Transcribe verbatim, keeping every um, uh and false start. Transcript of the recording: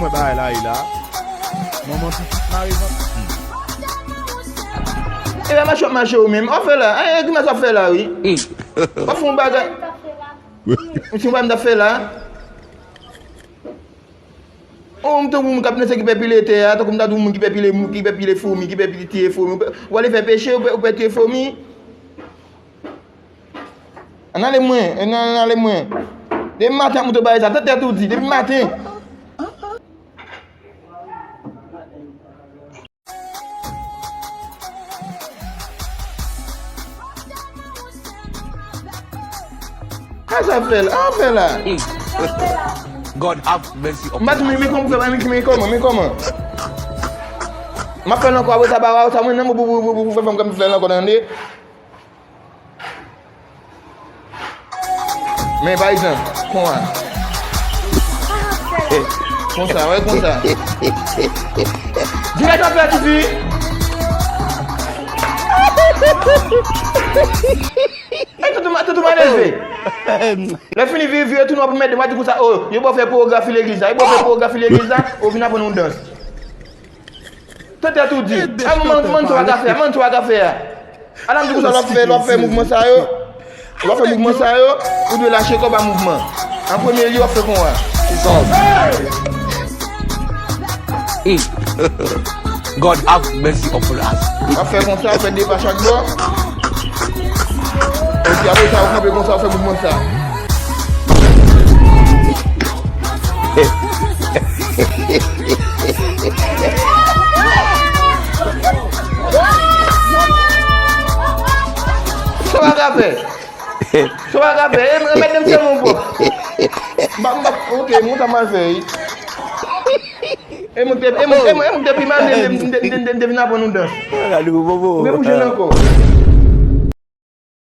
Bagay la ye la. Manman pitit mare vant. E pa mache w ap mache ou menm. W ap fè la. E, e, ki mès w ap fè la, wi. W ap fè yon bagay. Misye, yon bagay m t ap fè la. Oh, m tankou moun k ap danse ki pè pile tè a, tankou m ta di yon moun ki pè pile mou, ki pè pile foumi, ki pè pile tiye foumi. Ou pè, ou ale fè peche, ou pè, ou pè tiye foumi. Ann ale mwen, ann, ann ale mwen. Depi maten ap moute bagay sa, tèt tèt ou di, depi maten. Sa sa fè la? Sa fè la? God have mercy upon us. M pa t men, men kòman fè, men, men kòman, men kòman? M ap fè l ankò, apre sa, ba, ba, sa mwen nan, pou, pou, pou, pou fè fanm kòm fè l ankò, tande? Men pa egzanp, konsa. Konsa, wè konsa. Dirèk nan pè tifi. Ey, tantou ma-, tantou maleve. Lè fini vire, vire tou nwa pou mèt de, mwa di konsa, oh, yo ba w fè koreografi legliz la, yo ba w fè koreografi legliz la, ou vin aprann yon dans. Tèt tèt ou di. A, man, man, sa w pa ka fè a, man, sa w pa ka fè a. Ala m di konsa, lè w ap fè, lè w ap fè mouvman sa yo. Lè w ap fè mouvman sa yo, ou dwe lache kò w ba mouvman. An premye lye, w ap fè konsa. God have mercy upon us. W ap fè konsa, w ap fè de pa chak bò. Epi apre sa, ou kanpe konsa, ou fè mouvman sa. Sa w pa ka fè. Sa w pa ka fè. E, e, mèt de m sèlman w pran. M pa, m pa, ok, moun sa mal fè, wi. E moun te, e moun, e moun, e moun te pi mal, m te, m te, m te, m te, m te vin aprann nou dans. Gade pou bobo. Ou gen pou jwenn ankò.